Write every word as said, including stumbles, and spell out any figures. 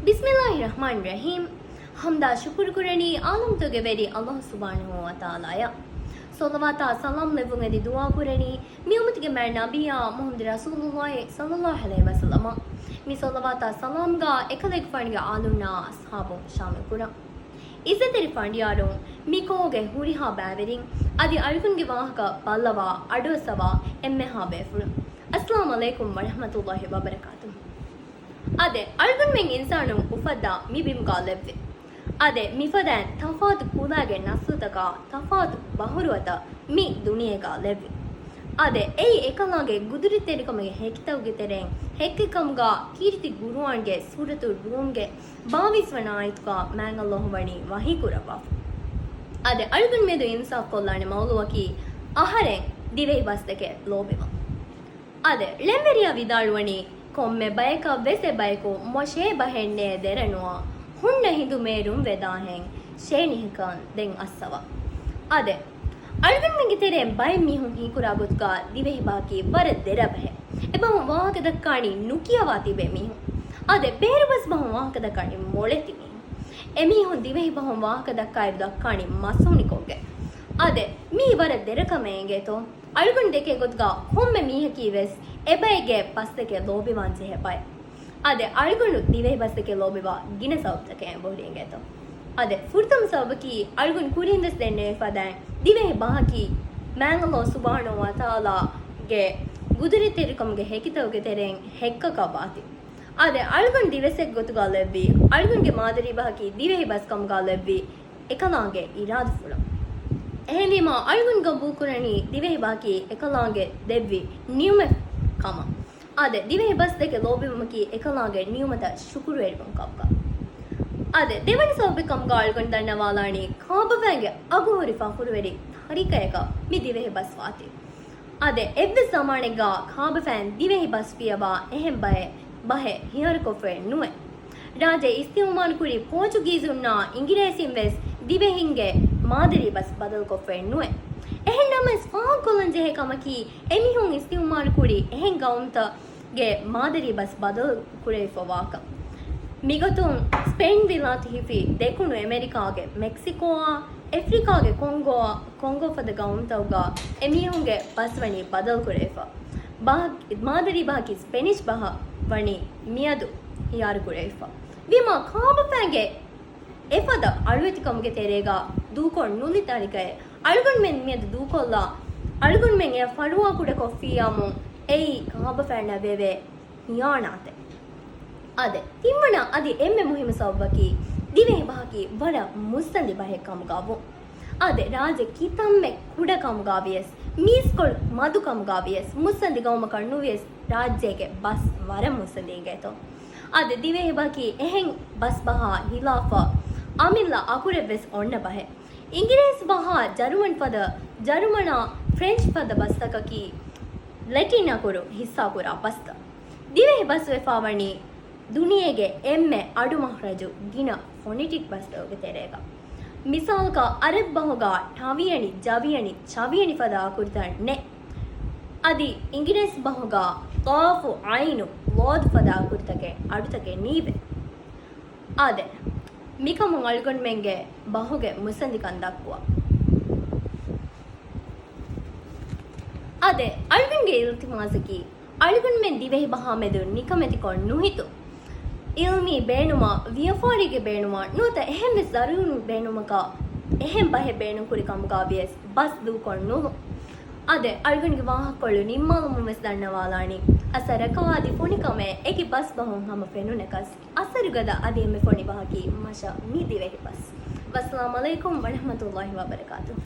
ބިސްމިއްލާހި ރަޙްމާނި ރަޙީމް. ޙަމްދާ ޝުކުރު ކުރަނީ ޢާލަމްތަކުގެ ވެރި ﷲ ސުބްޙާނަހޫ ވަތަޢާލާއަށް. ޞަލަވާތާ ސަލާމް ލެއްވުން އެދި ދުޢާ ކުރަނީ މި އުއްމަތުގެ މާތް ނަބިއްޔާ މުޙައްމަދު ރަސޫލުﷲ ޞައްލަﷲ ޢަލައިހި ވަސައްލަމަށް. މި ޞަލަވާތާ ސަލާމްގާ އެކަލޭގެފާނުގެ އާލުންނާ އަޞްޙާބުން ޝާމިލް ކުރަން. ޢިއްޒަތްތެރި ފަނޑިޔާރުން، މި ކޯގެ ހުރިހާ ބައިވެރިން، އަދި އަޅުގަނޑުގެ ވާހަކަ ބައްލަވާ އަޑުއައްސަވާ އެންމެހާ ބޭފުޅުން، އައްސަލާމް ޢަލައިކުމް ވަރަޙްމަތުﷲ ވަބަރަކާތުހު. އާދެ، އަޅުގަނޑުމެން އިންސާނުން އުފައްދާ މި ބިމުގާ ލެއްވި. އާދެ، މިފަދައިން ތަފާތު ކުލައިގެ ނަސްލުތަކާ ތަފާތު ބަހުރުވަތަށް މި ދުނިޔޭގާ ލެއްވި. އާދެ، އެއީ އެކަލާނގެ ގުދުރަތްތެރިކަމުގެ ހެކިތަކުގެ ތެރެއިން ހެއްކެއް ކަމުގާ ކީރިތި ޤުރުއާންގެ ސޫރަތު ރޫމްގެ ބާވީސް ވަނަ އާޔަތުގާ މާތް ﷲ ވަނީ ވަޙީ ކުރައްވާފަ. އާދެ، އަޅުގަނޑު މެދު އިންސާފް ކޮށްލާނެ މައުޟޫޢަކީ އަހަރެން ދިވެހި ބަސްދެކެ ލޯބިވުން. އާދެ، ޅެންވެރިޔާ ވިދާޅުވަނީ، ކޮންމެ ބަޔަކަށް ވެސް އެބަޔަކު މޮށޭ ބަހެއް ނޭ ދެރަ ނުވާ، ހުންނަ ހިނދު މޭރުން ވެދާހެން، ޝޭނިހަކަން ދެން އައްސަވާ. އާދެ، އަޅުގަނޑުމެންގެ ތެރެއިން ބައެއް މީހުން ހީކުރާ ގޮތުގާ ދިވެހި ބަހަކީ ވަރަށް ދެރަ ބަހެއް. އެބަހުން ވާހަކަ ދައްކާނީ ނުކިޔަވާ ތިބޭ މީހުން. އާދެ، ބޭރު ބަސް ބަހުން ވާހަކަ ދައްކާނީ މޮޅެތި މީހުން. އެމީހުން ދިވެހި ބަހުން ވާހަކަ ދައްކާއިރު ދައްކާނީ މަސްހުނިކޮށްގެން. އާދެ، މީ ވަރަށް ދެރަ ކަމެއް އިނގޭތޯ؟ އަޅުގަނޑު ދެކޭ ގޮތުގާ ކޮންމެ މީހަކީ ވެސް އެބައެއްގެ ބަސްދެކެ ލޯބިވާން ޖެހޭ ބައެއް. އާދެ، އަޅުގަނޑު ދިވެހި ބަސްދެކެ ލޯބިވާ ގިނަ ސަބަބުތަކެއް އެބަހުރި އިނގޭތޯ. އާދެ، ފުރަތަމަ ސަބަބަކީ އަޅުގަނޑު ކުރިން ވެސް ދެންނެވި ފަދައިން ދިވެހި ބަހަކީ މާތް ﷲ ސުބްޙާނަހޫ ވަތަޢާލާގެ ގުދުރަތްތެރިކަމުގެ ހެކިތަކުގެ ތެރެއިން ހެއްކަކަށް ވާތީ. އާދެ، އަޅުގަނޑު ދިވެއްސެއްގެ ގޮތުގާ ލެއްވި، އަޅުގަނޑުގެ މާދަރީ ބަހަކީ ދިވެހި ބަސް ކަމުގާ ލެއްވި އެކަލާނގެ އިރާދަފުޅަށް. އެހެންވީމާ، އަޅުގަނޑު ގަބޫލުކުރަނީ ދިވެހި ބަހަކީ އެކަލާނގެ ދެއްވި ނިޢުމަތް ކަމަށް. އާދެ، ދިވެހި ބަސްދެކެ ލޯބިވުމަކީ އެކަލާނގެ ނިޢުމަތަށް ޝުކުރުވެރިވުން ކަމުގަ. އާދެ، ދެވަނަ ސަބަބެއް ކަމުގަ އަޅުގަނޑު ދަންނަވާލާނީ ކާބަފައިންގެ އަގުހުރި ފަޚުރުވެރި ތަރިކަޔަކަށް މި ދިވެހި ބަސް ވާތީ. އާދެ، އެއްވެސް ޒަމާނެއްގަ ކާބަފައިން ދިވެހި ބަސް ފިޔަވާ އެހެން ބައެއް، ބަހެއް ހިޔާރުކޮށްފައެއް ނުވޭ. ރާއްޖެ އިސްތިޢުމާލުކުރި ޕޯޗުގީޒުންނާ އިނގިރޭސިން ވެސް ދިވެހިންގެ މާދަރީ ބަސް ބަދަލުކޮށްފައެއް ނުވޭ. އެހެން ނަމަވެސް، ފާހަގަކޮށްލަން ޖެހޭ ކަމަކީ، އެމީހުން އިސްތިޢުމާލުކުރި އެހެން ގައުމުތައް ގެ މާދަރީ ބަސް ބަދަލު ކުރެވިފަ ވާކަން. މިގޮތުން ސްޕެއިން ވިލާތު ހިފި ދެކުނު އެމެރިކާގެ މެކްސިކޯއާ، އެފްރިކާގެ ކޮންގޯއާ، ކޮންގޯ ފަދަ ގައުމުތަކުގަ އެމީހުންގެ ބަސް ވަނީ ބަދަލު ކުރެވިފަ. ބަހަ-، މާދަރީ ބަހަކީ ސްޕެނިޝް ބަހަށް ވަނީ މިއަދު ހިޔާރު ކުރެވިފަ. ވީމާ ކާބަފައިންގެ އެފަދަ އަޅުވެތިކަމުގެ ތެރޭގަ ދޫކޮށް ނުލި ތަރިކައެއް އަޅުގަނޑުމެން މިއަދު ދޫކޮށްލާ، އަޅުގަނޑުމެން އެއަށް ފަރުވާ ކުޑަކޮށްފިއްޔާމު އެއީ ކާބަފައިންނަށް ވެވޭ ހިޔާނާތެއް. އާދެ، ތިންވަނަ އަދި އެންމެ މުހިއްމު ސަބަބަކީ، ދިވެހި ބަހަކީ ވަރަށް މުއްސަނދި ބަހެއް ކަމުގަ ވުން. އާދެ، ރާއްޖެ ކިތަންމެ ކުޑަ ކަމުގަ ވިޔަސް، މީސްކޮޅު މަދު ކަމުގަ ވިޔަސް، މުއްސަނދި ގައުމަކަށް ނުވިޔަސް، ރާއްޖޭގެ ބަސް ވަރަށް މުއްސަނދި އިނގޭތޯ. އާދެ، ދިވެހި ބަހަކީ އެހެން ބަސް ބަހާ ހިލާފަށް އަމިއްލަ އަކުރެއް ވެސް އޮންނަ ބަހެއް. އިނގިރޭސި ބަހާ ޖަރުމަން ފަދަ، ޖަރުމަނާ ފްރެންޗް ފަދަ ބަސްތަކަކީ ލެޓިން އަކުރު ހިއްސާކުރާ ބަސްތައް. ދިވެހި ބަސް ވެފާވަނީ ދުނިޔޭގެ އެންމެ އަޑު މަހްރަޖު ގިނަ ފޮނެޓިކް ބަސްތަކުގެ ތެރޭގަ. މިސާލަކަށް، އަރަބި ބަހުގަ ޓަވިޔަނި، ޖަވިޔަނި، ޗަވިޔަނި ފަދަ އަކުރުތައް ނެތް. އަދި އިނގިރޭސި ބަހުގަ ޤާފު، ޢައިނު، ޟާދު ފަދަ އަކުރުތަކެއް އަޑުތަކެއް ނީވޭ. އާދެ، މިކަމުން އަޅުގަނޑުމެންގެ ބަހުގެ މުއްސަނދިކަން ދައްކުވާ. އާދެ، އަޅުގަނޑުގެ އިލްތިމާސަކީ، އަޅުގަނޑުމެން ދިވެހި ބަހާ މެދު ނިކަމެތިކޮށް ނުހިތު، އިލްމީ ބޭނުމާ، ވިޔަފާރީގެ ބޭނުމާ، ނުވަތަ އެހެންވެސް ޒަރޫރީ ބޭނުމަކަށް އެހެން ބަހެއް ބޭނުންކުރި ކަމުގަ ވިޔަސް ބަސް ދޫކޮށް ނުލުން. އާދެ، އަޅުގަނޑުގެ ވާހަކަކޮޅު ނިންމާލުމުން ވެސް ދަންނަވާލާނީ، އަސަރަކާ އަދި ފޮނިކަމެއް އެކި ބަސް ބަހުން ހަމަ ފެނުނަކަސް، އަސަރުގަދަ އަދި އެންމެ ފޮނި ބަހަކީ މަށަށް މި ދިވެހި ބަސް. ވައްސަލާމް ޢަލައިކުމް ވަރަޙްމަތުﷲ ވަބަރަކާތުހު.